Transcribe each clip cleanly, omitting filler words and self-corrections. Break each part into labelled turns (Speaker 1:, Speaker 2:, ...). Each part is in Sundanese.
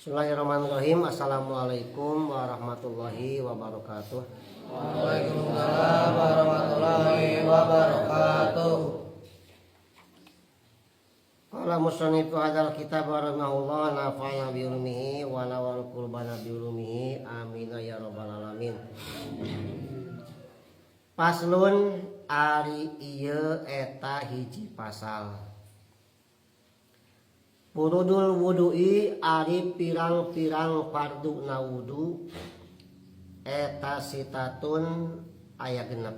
Speaker 1: Bismillahirrahmanirrahim. Assalamualaikum warahmatullahi wabarakatuh.
Speaker 2: Waalaikumsalam warahmatullahi wabarakatuh.
Speaker 1: Qala musannif hadzal kitab rahimahullah nafa'ana bi ulumihi wa nawwara qulubana bi ulumihi amin ya rabbal alamin. Paslon ari ieu eta hiji pasal. Furudul wudu'i ari pirang-pirang fardu na wudu eta sitatun aya genep.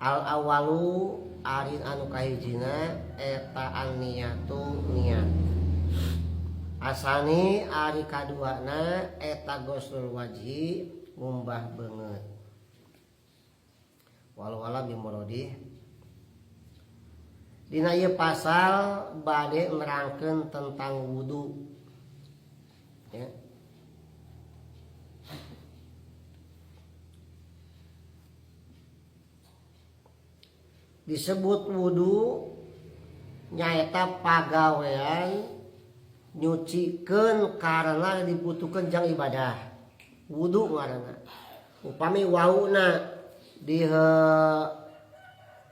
Speaker 1: Al awalu ari anu kahijina eta an-niyatu niat. Asani ari kaduana eta ghuslul wajhi ngumbah beungeut. Walau alam bimuradi. Dina ieu pasal bade nerangkeun tentang wudu. Ya. Disebut wudu nyaeta pagawean nyucikeun karena dibutuhkeun jang ibadah. Wudu ngaranna. Upami wauna di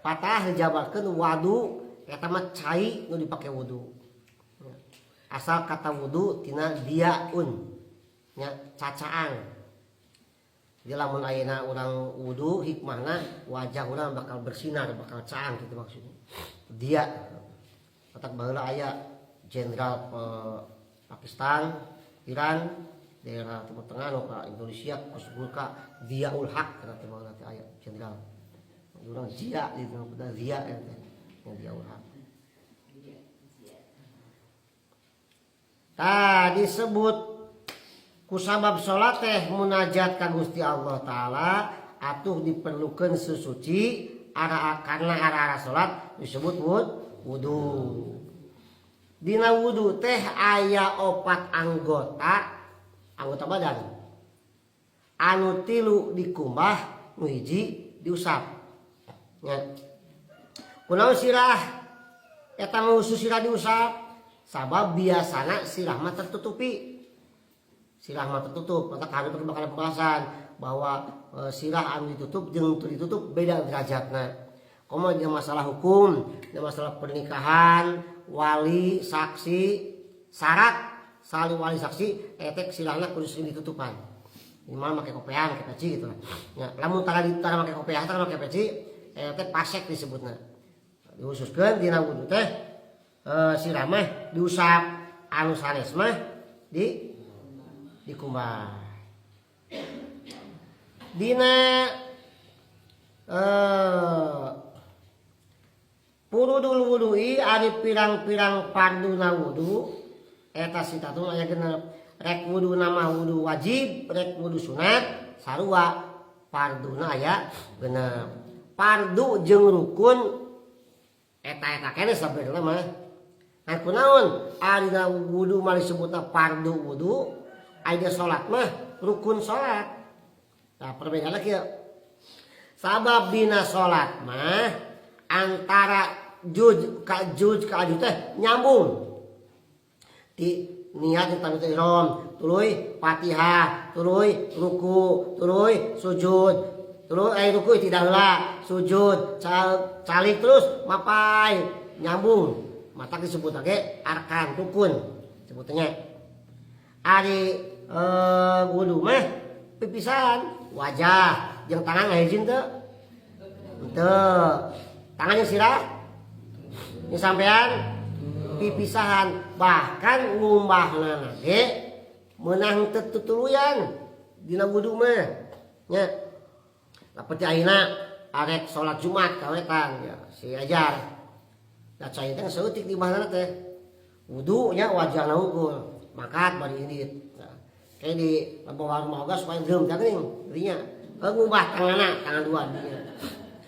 Speaker 1: patah dijabarkeun wadu eta mah cai nu dipake wudu. Asal kata wudu tina diaun nya cacaang. Jadi lamun ayeuna urang wudu hikmahna wajah urang bakal bersinar, bakal caang gitu maksudnya. Dia otak baheula aya jenderal Pakistan, Iran, daerah Timur Tengah nu ka Indonesia kusbul ka Diaul Haq kana teh baheula teh aya jenderal. Urang Zia gitu, udah Zia ya teh. Yang Diaul Haq. Tah disebut kusabab salat teh munajat ka Gusti Allah Taala atuh diperlukeun sesuci ara karena ara-ara salat disebut wudu. Dina wudu teh aya opat anggota badan. Anu tilu dikumbah, nu hiji diusap. Nya. Kunaon sirah? Eta mah khusus sirah diusap. Sabab biasana sirah mah tertutupi. Sirah mah tertutup. Maka kami perlu bakal pembahasan bahwa sirah anu ditutup jeung teu ditutup beda derajatna. Komo jeung masalah hukum, jeung masalah pernikahan, wali, saksi, syarat saling wali saksi etek sirahna kudu sering ditutupan. Minimal make kopean, make peci gitu lah. Ya, lamun tara make kopean, tara make peci, teh pasek disebutna. Dihususkeun dina wudu teh sirah mah diusap, anu sanes mah dikumbah. Dina furudul wudu'i ari pirang-pirang farduna wudu eta sitatun aya genep. Rek wudu nama wudu wajib, rek wudu sunat sarua farduna aya genep. Fardu jeung rukun eta-eta keneh sabenerna mah. Nah kunaon ari wudu mah disebutna fardu wudu, ari salat mah rukun salat. Nah perbedaanna kieu. Sabab dina salat mah antara juj ka juj ka juj teh nyambung. Di niat tentang ihram, tuluy Fatihah, tuluy ruku, tuluy sujud, tuluy ruku tidak heula, sujud, calik terus mapai nyambung. Mata disebut lagi arkan rukun sebutnya. Ari wudu mah pipisan wajah jeung tangan ngahijin teu? Teu. Tangan jeung sirah ini sampean pipisahan, bahkan ngumbahna ge meunang teu tutuluyan dina wudu mah nya. Lamun ayeuna arek salat Jumat kawetan ya si ajar. Da cai teh saeutik di mana teh. Wudu nya wajahna unggul, mangkat bari indit. Nah, kayak di lembong warung mah supaya geum teh geuning dinya. Ngumbah tanganna, tangan dua dinya.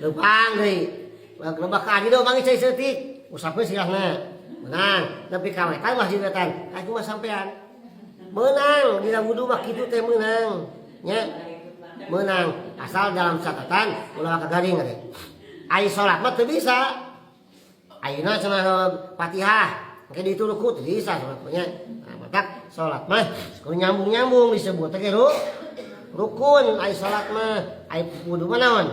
Speaker 1: Leumpang deui. Lebah ka adi mangi cai saeutik, usapkeun sirahna. Menang, nepi ka wetan masjid wetan. Aku mah sampean. Menang dina wudu mah kitu teh menang. Nya. Menang asal dalam catatan ulah kagaring teh. Ai salat mah teu bisa. Ayeuna cenah Fatihah, engke dituruku teu bisa salat nya. Nah, Matak salat mah kudu nyambung-nyambung disebut teh rukun ai salat mah ai wudu mah naon?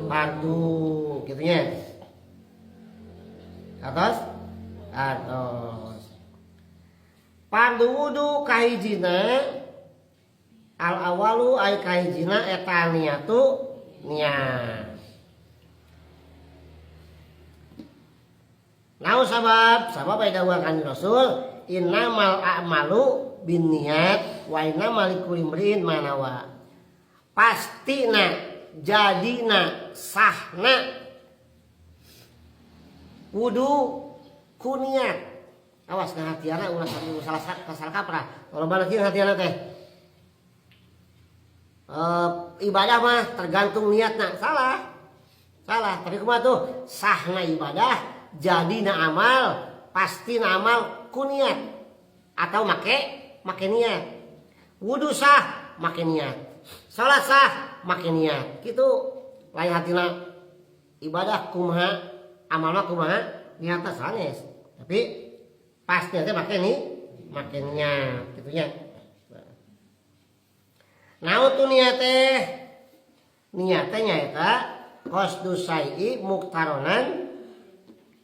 Speaker 1: Fardu kitu nya. Atos? Atos. Fardu wudu kahijina al awalu ai kahijina eta niatu niat. Naon sabab? Sabab aya dawuh Kanjeng Rasul innamal a'malu binniyat wa innamal likulli imri'in ma nawa. Pastina jadina sahna wudu ku niat. Awas ngahatiana ulah salah salah kaprah. Loba lagi ngahatiana teh. Ibadah mah tergantung niatna. Salah. Salah. Tapi kumaha tuh? Sahna ibadah, jadina amal, pastina amal ku niat. Atau make niat. Wudu sah, make niat. Salat sah, make niat. Kitu lain hatina ibadah kumaha, amalna kumaha, niatna sanes. Tapi pasti teh make ni, make niat kitu nya. Naon tuh niat teh? Niat teh nyaeta qasdu syai'i muktaronan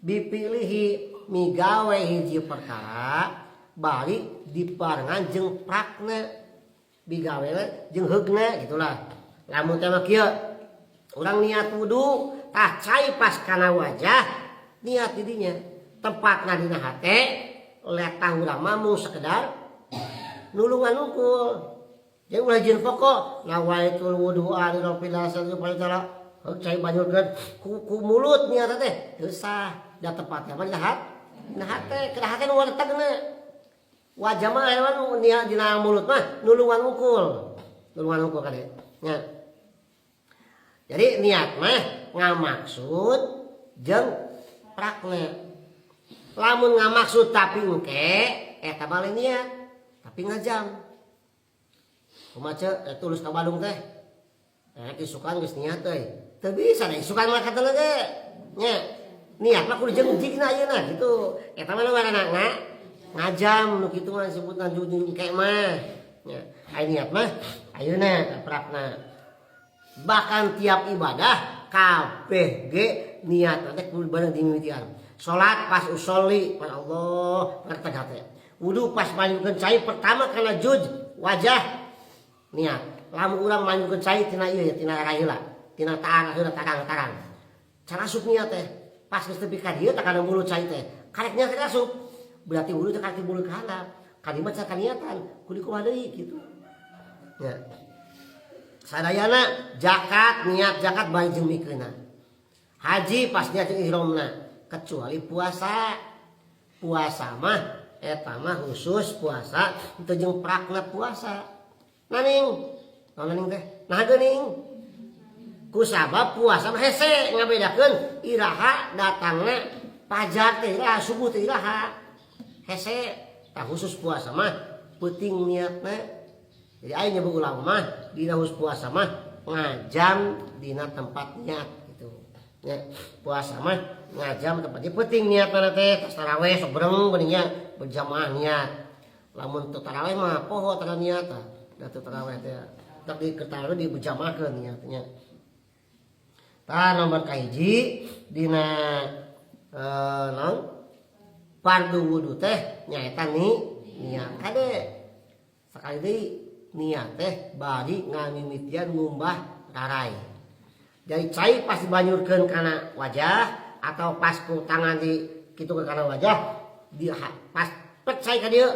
Speaker 1: dipilihi migawe hiji perkara bari dibarengan jeung prakna bigawena jeung heugna gitulah. Lamun teh mah kieu, urang niat wudu tah cai pas kana wajah niat di dinya tempatna dina hate letah urang mah mung sekedar nulungan unggul. Jadi ulah jieun pokok nawaitul wudu'a li rabbil alamin taala heug cai banyurkeun ku mulut niat teh teu sah da tempatna mah dina hate kana hate nu wategna wajah mah aya nu niat dina mulut mah nulungan unggul kade nya. Jadi niat mah ngamaksud jeung prakna. Lamun ngamaksud tapi engke eta mah lain niat tapi ngajam. Kumaha ceu tulus ka Bandung teh. Isukan geus niat euy. Teu bisa da isukan mah katana ge. Nya. Niat mah kudu jeung jigna ayeuna kitu. Eta mah ngaranna ngajam nu kitu mah disebutna jeung engke mah. Nya. Ai niat mah ayeuna prakna. Bahkan tiap ibadah kabeh ge niat teh kudu bareng dimimitian. Salat pas usolli pas Allah ngerteg hate. Wudu pas manyukeun cai pertama kana juj wajah niat. Lamun urang manyukeun cai tina ieu ya tina rai heula, tina taang heula tarang-tarang. Cara asup niat teh pas geus tepi ka dieu tah kana mulut cai teh. Karek niat teh asup. Berarti wudu teh karek mulut ka handap. Ka dieu mah can kaniatan, kudu kumaha deui kitu. Nya. Sadayana zakat niat zakat bari jeung mikeunna. Haji pas niat jeung ihramna, kecuali puasa. Puasa mah eta mah khusus puasa teu jeung prakna puasa. Naning, naon naning teh? Nah geuning. Ku sabab puasa mah hese ngabedakeun iraha datangna fajar teh iraha subuh teh iraha. Hese tah khusus puasa mah peuting niatna. Jadi aya nyebut ulama mah dina khusus puasa mah ngajam dina tempat niat gitu. Nya puasa mah ngajam tempatnya peuting niatna teh tas taraweh sok bereng geuning nya berjamaah niat. Lamun teu taraweh mah poho tara niat tah. Da teu taraweh teh tak di taraweh di berjamaahkeun niatnya. Tah nomor kahiji dina naon fardu wudu teh nyaeta niat kade. Sakali deui niat teh bari ngamimitian ngumbah rarai. Jadi cai pas dibanyurkeun kana wajah atau pas ku tangan di kitu ke kana wajah di pas pet cai ka dieu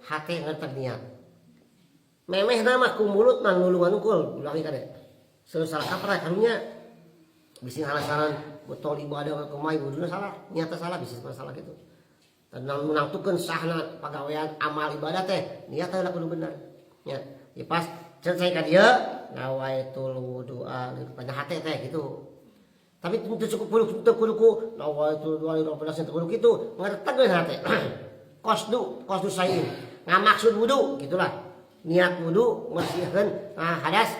Speaker 1: hate ngerteg niat. Memehna mah ku mulut mah nulungan ukul ulah kade. Salah kaprah karunya. Bisi alasan botol ibadah kumaha wuduna salah, niatna salah bisi masalah gitu. Tenang menangtukeun sahna pagawean amal ibadah teh niatna lah kudu bener. Nya, ya pas selesai ka dieu nawaitul wudu'a pada hate teh gitu. Tapi teu cukup kudu teu kudu ku nawaitul wudu'a li rabbil alamin teu kudu kitu, ngertegeun hate. Qasdu sayin. Ngamaksud wudu gitulah. Niat wudu mersihkeun hadas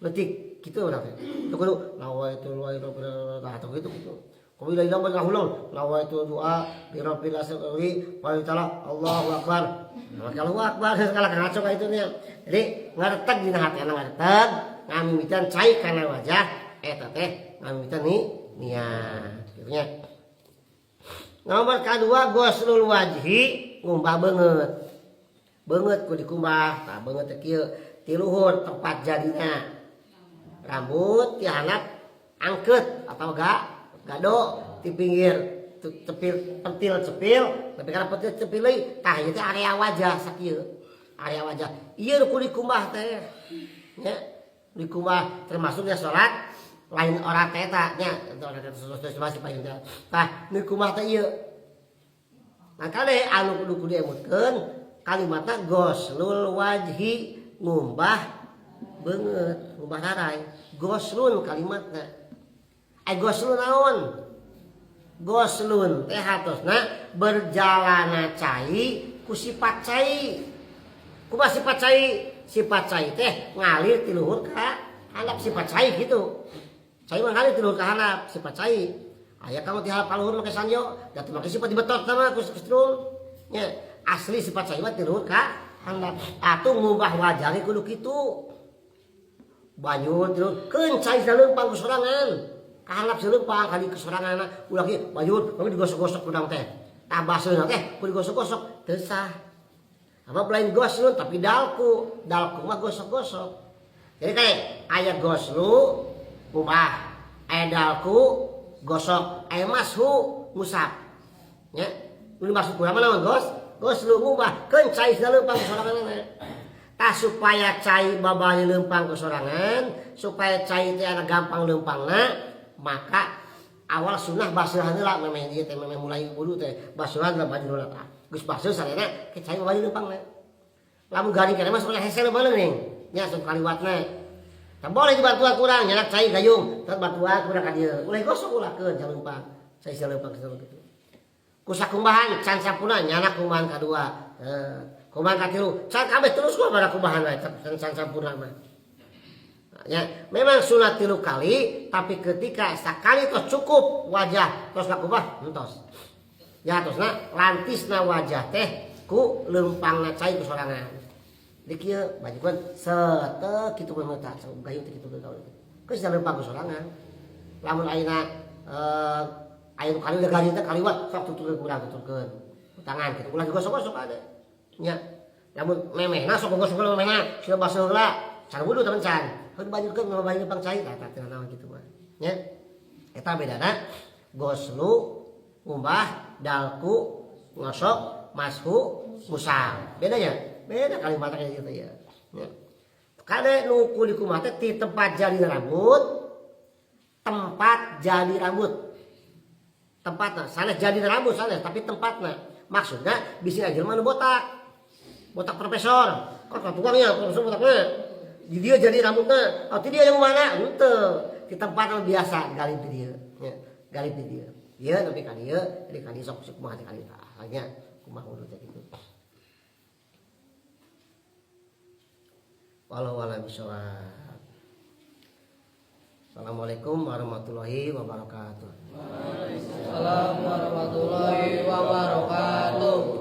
Speaker 1: leutik kitu urang teh. Teu kudu nawaitul wudu'a li rabbil alamin teu kitu gitu. Kuwi lagi mah ngahuleng nawaitu doa bi rabbil asri wa ta'ala Allahu akbar. Maka Allahu akbar segala ngaco ka itu nya. Jadi ngareteg dina hatena ngareteg ngamimitian cai kana wajah eta teh ngamimitian ni niat kitu nya. Nomor kadua ghuslul wajhi ngumbah beungeut. Beungeut ku dikumbah, tah beungeut teh kieu ti luhur tempat jadina. Rambut ti handap angkeut atau gado di pinggir cepil pentil cepil tapi kana pentil cepil deui tah ieu teh area wajah sakieu area wajah ieu nu kudu dikumbah teh nya dikumbah termasuk ya salat lain orang teh eta nya orang teh terus masih payun teh tah nu dikumbah teh ieu maka anu kudu kudu emutkeun kalimatna ghuslul wajhi ngumbah beungeut ngumbah rarai ghuslun kalimatna. Ai ghuslun naon? Ghuslun teh hartosna berjalana cai ku sifat cai. Kumaha sifat cai? Sifat cai teh ngalir ti luhur ka handap sifat cai gitu. Cai mah ngalir ti luhur ka handap sifat cai. Aya kamu ti handap ka luhur make sanyo, da teu make sifat dibetot mah ku setrum. Nya, asli sifat cai mah ti luhur ka handap. Atuh ngubah wajah ge kudu kitu. Banyu ti luhur keun cai leumpang ku sorangan. Kahanap seleumpang kali kesorangan ulah kieu banjur kami digosok-gosok kudang teh tah baseuna teh kudu digosok-gosok teu sah apa lain goslun tapi dalku dalku mah gosok-gosok jadi kayak aya goslu ngumbah aya dalku gosok aya mashu ngusap nya nu dimaksud kurang mah naon gos goslu ngumbah keun cai leumpang kesorangan tah supaya cai babali leumpang kesorangan supaya cai teh anu gampang leumpangna maka awal sunnah basuhan heula memeh ieu teh memeh mulai wudu teh basuhan lah baju heula tah geus basuh sarena ke cai baju leumpangna lamun garing kana mah sok hese leumpangna ning nya sok kaliwatna tah boleh dibantuan kurang nyanak cai gayung tah bantuan kurang ka dieu ulah gosok ulah keun leumpang cai leumpang kitu ku sakumbahan can sampurna nyanak kumbahan kadua kumbahan katilu can kabeh terus mah pada kumbahan wae can sampurna mah. Ya, memang sunat 3 kali, tapi ketika sekali terus cukup wajah terus lakukan entos. Ya terusna lantisna wajah teh ku leumpangna cai ku sorangan. Di kieu bajukeun setek kitu mah tah gayung teh kitu gawe. Geus leumpang ku sorangan. Lamun ayeuna aya nu kali garing teh kaliwat sok tuturkeun kurang tuturkeun. Tangan kitu ulah digosok-gosok ada. Nya. Lamun memehna sok gosok memehna, sia basuh heula. Can wudu teman can. Heuh dibanjurkeun mah banjur pang cai tah teh naon kitu mah. Nya. Eta bedana goslu ngumbah, dalku ngosok, mashu ngusap. Bedanya? Beda kalimat kayak gitu ya. Nya. Kade nu kudu dikumbah teh ti tempat jadi rambut, tempat jadi rambut. Tempatna sanes jadi rambut sanes tapi tempatna. Maksudna bisi jelema nu botak. Botak profesor. Kok tukangnya profesor botakna. Di dia jadi rambutnya, oh di dia yang mana? Henteu. Di tempat yang biasa gali di dia, ya, gali di dia. Dia tapi ka dieu, jadi ka dieu sok sok kumaha teh ka dieu. Nya kumaha kudu teh kitu. Wallahu a'lam bishawab. Assalamualaikum warahmatullahi wabarakatuh.
Speaker 2: Waalaikumsalam warahmatullahi wabarakatuh.